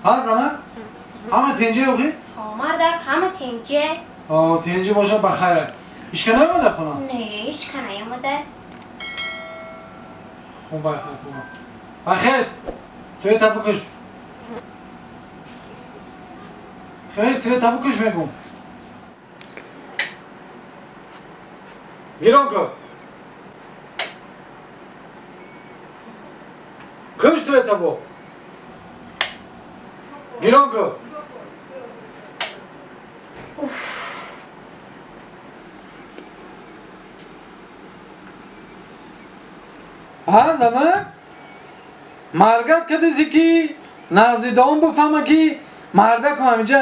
Ҳа, зана? Ҳама тинҷе охи? Ҳо, мардак, ҳама тинҷе. О, тинҷи бошад, ба хайр. Ишка наомада хона? Не, ишка наомада. Хуб, бахайр, хуб. Бахайр. Света бикуш. Хеле света бикуш мегум. Гиронко. Куш света бо. Гиронко. Ҳа, зана? Маргат кадизи ки назди дом бифаҳма ки мардакум ҳамиҷа.